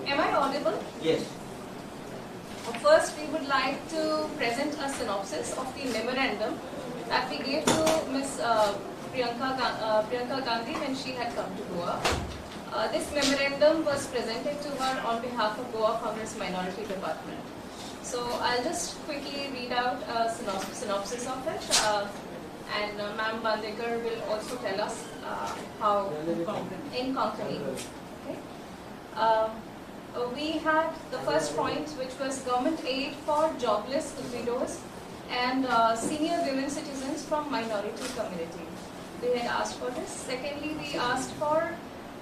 Am I audible? Yes. First, we would like to present a synopsis of the memorandum that we gave to Ms. Priyanka Gandhi when she had come to Goa. This memorandum was presented to her on behalf of Goa Congress Minority Department. So I'll just quickly read out a synopsis of it, and Ma'am Bandekar will also tell us how in Konkani. Okay. We had the first point, which was government aid for jobless widows and senior women citizens from minority community. We had asked for this. Secondly, we asked for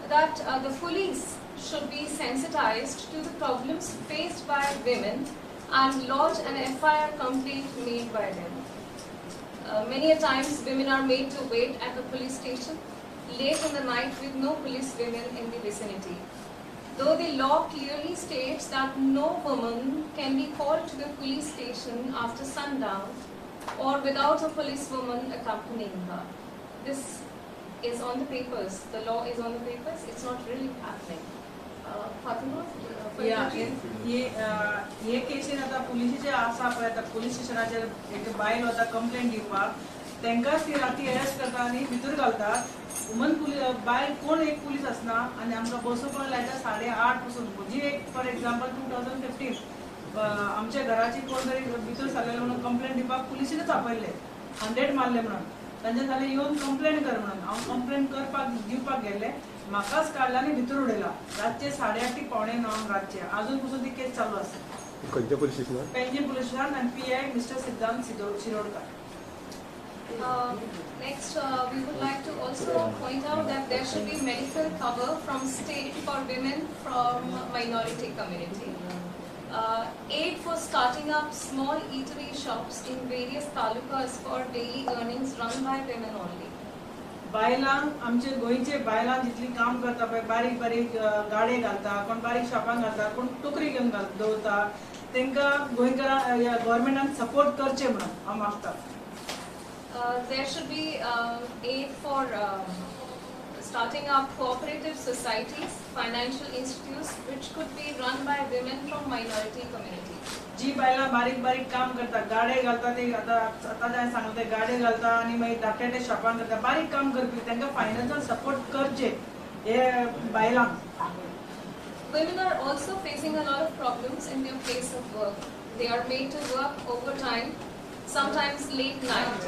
that the police should be sensitized to the problems faced by women and lodge an FIR complaint made by them. Many a times women are made to wait at the police station late in the night with no police women in the vicinity. Though the law clearly states that no woman can be called to the police station after sundown or without a policewoman accompanying her. This is on the papers. The law is on the papers. It's not really happening. Fatima? Yeah, हे casein आतां पुलिसेचे आसा पळय, आतां police स्टेशनाचेर एक बायल वता complaint दिवपाक, तांकांच ती राती अरेस्ट करता आनी भितर घालतात. वुमन पुलीस बायल कोण एक पुलीस आसना आनी आमकां बसोवपाक लायता 8:30 पसून. जी एक फॉर एग्जाम्पल 2015 आमच्या घराची कोण तरी भितर सरलेले म्हणून कंप्लेंट दिवपाक पुलिसीनच आपयल्ले, 100 मारले म्हणून. तांचे जालें येवन कंप्लेंट कर म्हणून. हांव कंप्लेंट करपाक दिवपाक गेल्लें, म्हाकाच काडला आनी भितर उडयला रातचे 8:30 ते 8:45 रातचे. अजून पसून ती केस चालू आसा. खंयच्या पुलीस स्टेशनार? पेंजीम पुलीस स्टेशनार आनी PI mister Siddhant Shirodkar. Next, we would like to also point out that there should be medical cover from state for women from minority community. Aid for starting up small eatery shops in various talukas for daily earnings run by women only. बायलांक आमचे गोंयचे बायलां जितली काम करता पळय, बारीक बारीक गाडे घालता, कोण बारीक शॉपां घालता, कोण टोकरी घेवन दवरता, तांकां गोंयकारां गव्हर्मेंटान सपोर्ट करचें म्हणून हांव मागता. There should be aid for starting up cooperative societies, financial institutes which could be run by women from minority community. जी बायलां बारीक बारीक काम करता, गाडे घालता, ते आतां आतां हांवें सांगलें ते गाडे घालता आनी मागीर धाकटे धाकटे शॉपान करता, बारीक काम करपी तांकां फायनान्शियल सपोर्ट करचे हे बायलांक. Women are also facing a lot of problems in their place of work. They are made to work overtime, sometimes late night.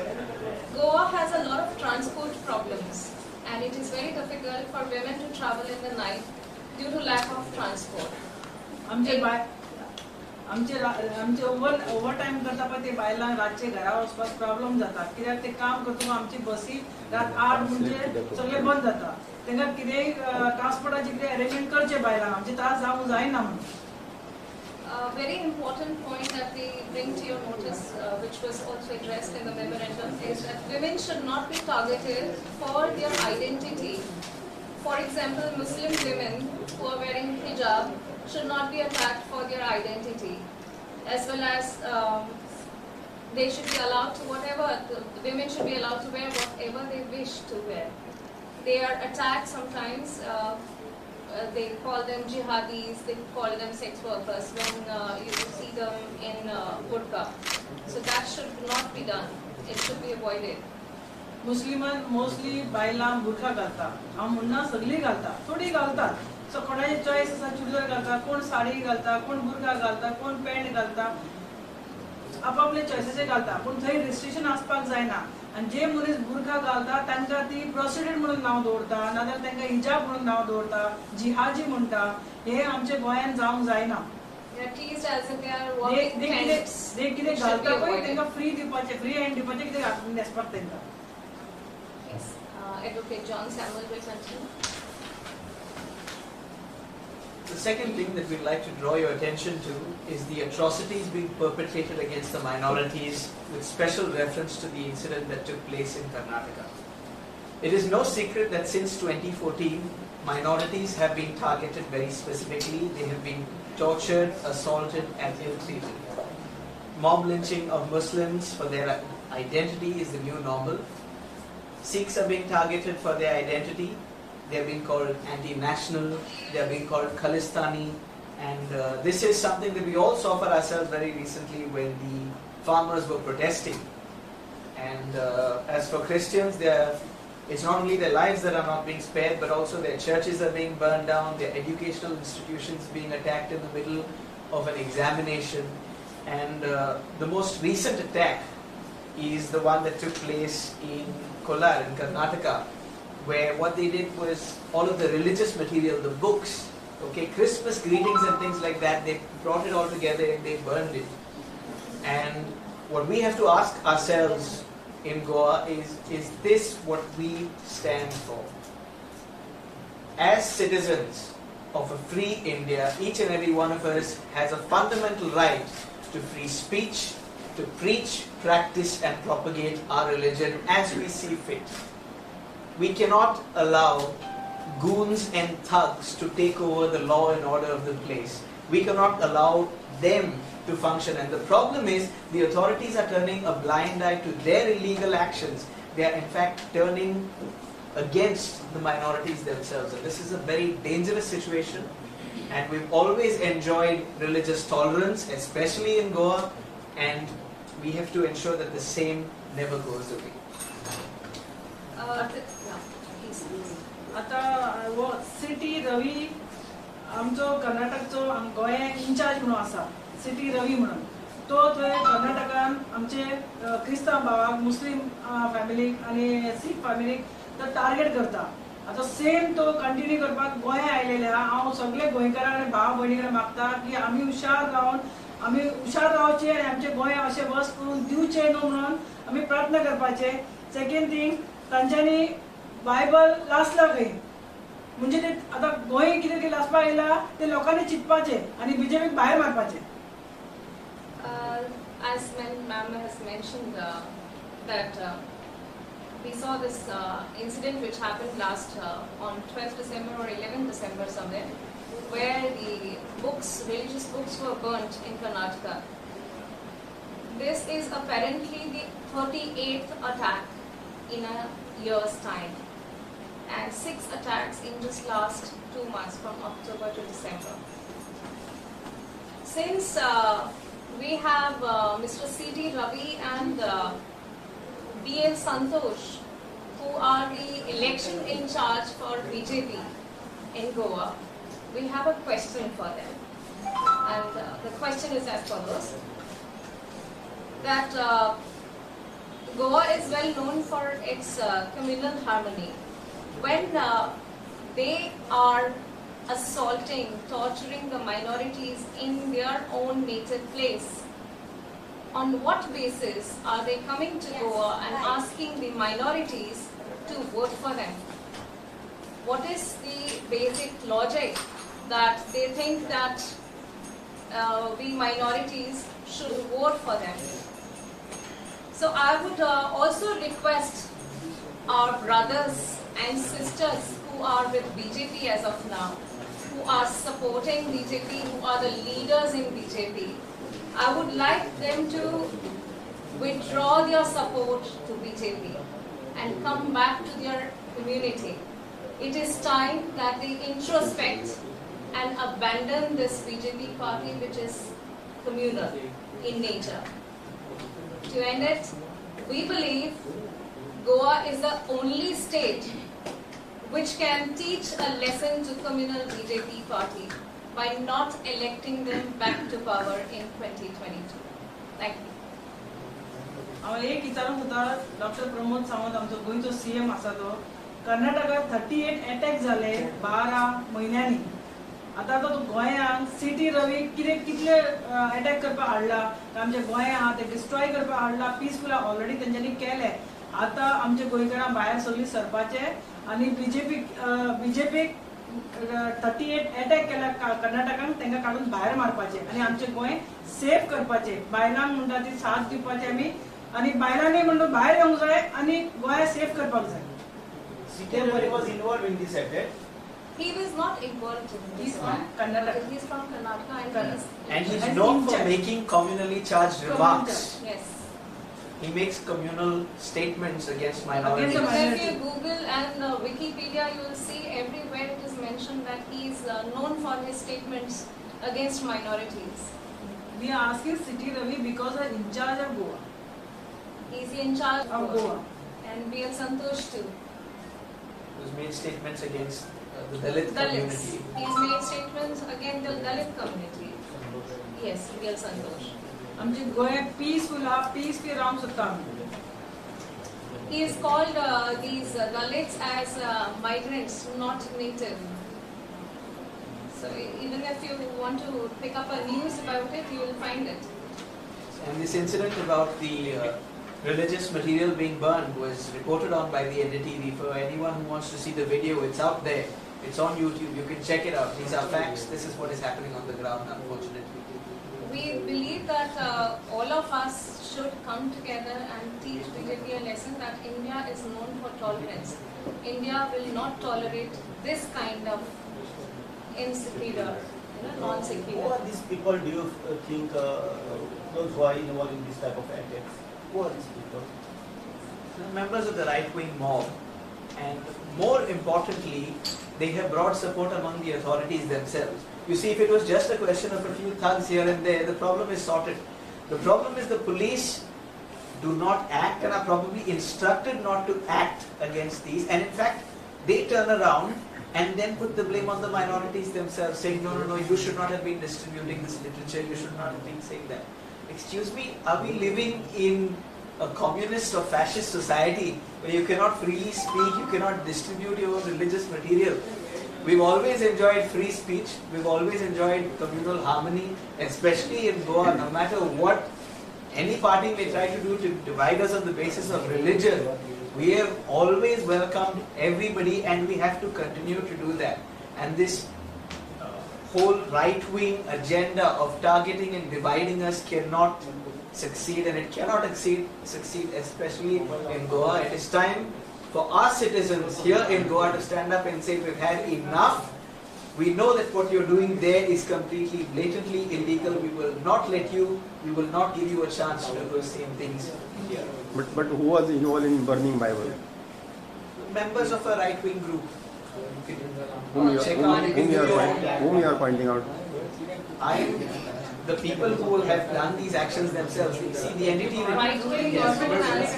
Goa has a lot of transport problems and it is very difficult for women to travel in the night due to lack of transport. आमचे आमचे over time करता पळय ते बायलांक रातचे घरा वचपाक problem जाता, कित्याक ते काम करता आमची बसी रात 8 म्हणजे सगळें बंद जाता. तांकां कितेंय ट्रान्सपोर्टाची कितें अरेंजमेंट करचें बायलांक, आमचे त्रास जावंक जायना म्हणून. A very important point that we bring to your notice, which was also addressed in the memorandum, is that women should not be targeted for their identity. For example, Muslim women who are wearing hijab should not be attacked for their identity, as well as they should be allowed to whatever, the women should be allowed to wear whatever they wish to wear. They are attacked sometimes. They call them jihadis, they call them sex workers when you see them in burqa. So that should not be done. It should be avoided. मुस्लिमान mostly बायलां बुरखा घालता, हांव म्हणना सगळीं घालता, थोडी घालतात. So कोणाची चॉयस आसा, चुडीदार घालता, कोण साडी घालता, कोण बुरखा घालता, कोण पॅन्ट घालता, आपापले चॉयसीचे घालता. पूण थंय रिस्ट्रिक्शन आसपाक जायना. आनी जे मनीस बुरखा घालता तांकां ती प्रोस्टिट्यूट म्हणून नांव दवरता, नाजाल्यार तांकां हिजाब म्हणून नांव दवरता, जिहाजी म्हणटा. हे आमच्या गोंयांत जावंक जायना. जे कितें घालता पळय तांकां फ्री दिवपाचें, फ्री हँड दिवपाचें, कितें न्हेसपाक तांकां. Advocate John Samuel will continue. The second thing that we'd like to draw your attention to is the atrocities being perpetrated against the minorities, with special reference to the incident that took place in Karnataka. It is no secret that since 2014, minorities have been targeted very specifically. They have been tortured, assaulted and ill-treated. Mob lynching of Muslims for their identity is the new normal. Sikhs are being targeted for their identity. They are being called anti-national, they are being called Khalistani, And this is something that we all saw for ourselves very recently when the farmers were protesting. And as for Christians, it's not only their lives that are not being spared, but also their churches are being burned down, their educational institutions being attacked in the middle of an examination. And the most recent attack is the one that took place in Kolar, in Karnataka, where what they did was all of the religious material, the books, okay, Christmas greetings and things like that, they brought it all together and they burned it. And what we have to ask ourselves in Goa is this what we stand for? As citizens of a free India, each and every one of us has a fundamental right to free speech, to preach, practice and propagate our religion as we see fit. We cannot allow goons and thugs to take over the law and order of the place. We cannot allow them to function. And the problem is the authorities are turning a blind eye to their illegal actions. They are in fact turning against the minorities themselves. And this is a very dangerous situation. And we've always enjoyed religious tolerance, especially in Goa, and we have to ensure that the same never goes away. आता वो city Ravi आमचो कर्नाटकचो गोंया in-charge म्हणून आसा, city Ravi म्हणून, तो थंय कर्नाटकान आमचे क्रिस्तांव भावाक, मुस्लीम फॅमिलीक आनी सीख फॅमिलीक तो टार्गेट करता. आतां सेम तो कंटिन्यू करपाक गोंया आयलेले आहा. हांव सगळे गोंयकारां आनी भाव भयणी कडेन मागता की आमी हुशार रावन, आमी हुशार रावचे आनी आमचे गोंय अशें वस करून दिवचें न्हू म्हणून आमी प्रयत्न करपाचे. सेकेंड थींग, तांच्यांनी बायबल लासला खंय, म्हणजे ते आतां गोंय कितें कितें लासपाक येयला ते लोकांनी चिंतपाचें आनी बीजेपीक भायर मारपाचें. As ma'am has mentioned that we saw this incident which happened last on 12th December or 11th December somewhere, where the books, religious books were burnt in Karnataka. This is apparently the 38th attack in a year's time, and 6 attacks in just last 2 months from October to December. Since we have Mr. C.T. Ravi and B.L. Santosh, who are the election in charge for BJP in Goa, we have a question for them. And the question is as follows, that Goa is well known for its communal harmony. When they are assaulting, torturing the minorities in their own native place, on what basis are they coming to Goa and asking the minorities to vote for them? What is the basic logic that they think that we minorities should vote for them? So I would also request our brothers and sisters who are with BJP as of now, who are supporting BJP, who are the leaders in BJP, I would like them to withdraw their support to BJP and come back to their community. It is time that they introspect and abandon this BJP party, which is communal in nature. To end it, we believe Goa is the only state which can teach a lesson to communal BJP party by not electing them back to power in 2022. Thank you. हांव एक विचारूंक सोदता doctor Pramod Sawant, आमचो गोंयचो CM आसा तो, कर्नाटकात 38 attack जाले 12 म्हयन्यांनी. आतां तो गोंयांत सिटी रवी कितें कितले अटॅक करपाक हाडला, आमच्या गोंया आहा ते डिस्ट्रॉय करपाक हाडला. पिसफूल ऑलरेडी तेंच्यांनी केलें. आतां आमच्या गोंयकारां भायर सगळीं सरपाचें आनी बीजेपीक 38 अटॅक केला कर्नाटकान, तांकां काडून भायर मारपाचें आनी आमचें गोंय सेफ करपाचें. बायलांक म्हणटा ती साथ दिवपाची आमी, आनी बायलांनी म्हणून भायर येवंक जाय आनी गोंय सेफ करपाक जाय. C.T. Ravi was involved in this attack. He was not involved in this. He's from Karnataka. He's from Karnataka and he's known for making communally charged remarks. Yes. He makes communal statements against minorities. If you Google and Wikipedia, you will see everywhere it is mentioned that he is known for his statements against minorities. We are asking C.T. Ravi because he is in charge of Goa. He is in charge of Goa. And B.L. Santosh too. Who's made statements against the Dalit community. He's made statements against the Dalit community. Yes, B.L. Santosh. आमचे Goa peaceful हा, peaceful रावंक सोदता आमी. He has called these Dalits as migrants, not native. So even if you want to pick up a news about it, you will find it. And this incident about the religious material being burned was reported on by the NDTV. For anyone who wants to see the video, it's out there. It's on YouTube. You can check it out. These are facts. This is what is happening on the ground, unfortunately. We believe that all of us should come together and teach BJP a lesson that India is known for tolerance. India will not tolerate this kind of insecure, non-secular. Who are these people, do you think, those who are involved in this type of attacks? Who are these people? The members of the right-wing mob, and more importantly, they have brought support among the authorities themselves. You see, if it was just a question of a few thugs here and there, the problem is sorted. The problem is the police do not act and are probably instructed not to act against these. And in fact, they turn around and then put the blame on the minorities themselves, saying, no, no, no, you should not have been distributing this literature, you should not have been saying that. Excuse me, are we living in a communist or fascist society where you cannot freely speak, you cannot distribute your own religious material? We've always enjoyed free speech, we've always enjoyed communal harmony, especially in Goa. No matter what any party may try to do to divide us on the basis of religion, we have always welcomed everybody and we have to continue to do that. And this whole right-wing agenda of targeting and dividing us cannot succeed, and it cannot succeed, especially in Goa. It is time for our citizens here in Goa to stand up and say we've had enough. We know that what you're doing there is completely, blatantly illegal. We will not let you, we will not give you a chance to do those same things here. But who was involved in burning Bible? Members of a right-wing group. Whom you are pointing out? The people who will have done these actions themselves. You see, the NDTV... Right-wing government has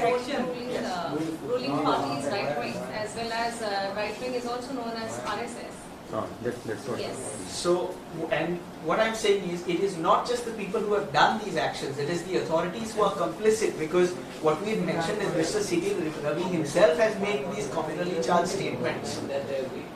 ruling party is right-wing, as well as right-wing is also known as RSS. Ah, that's what. Yes. So, and what I'm saying is, it is not just the people who have done these actions, it is the authorities who are complicit, because what we've mentioned is Mr. C.T. Ravi himself has made these communally charged statements.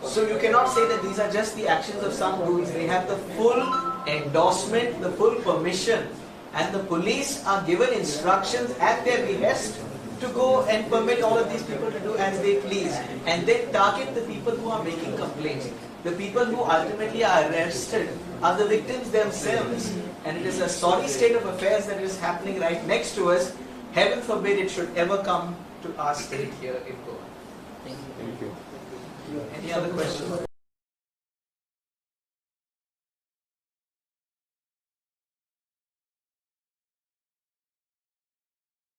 So you cannot say that these are just the actions of some goons. They have the full endorsement, the full permission, and the police are given instructions at their behest to go and permit all of these people to do as they please, and then target the people who are making complaints. The people who ultimately are arrested are the victims themselves, and it is a sorry state of affairs that is happening right next to us. Heaven forbid it should ever come to our state here in Goa. Thank you. Any other questions?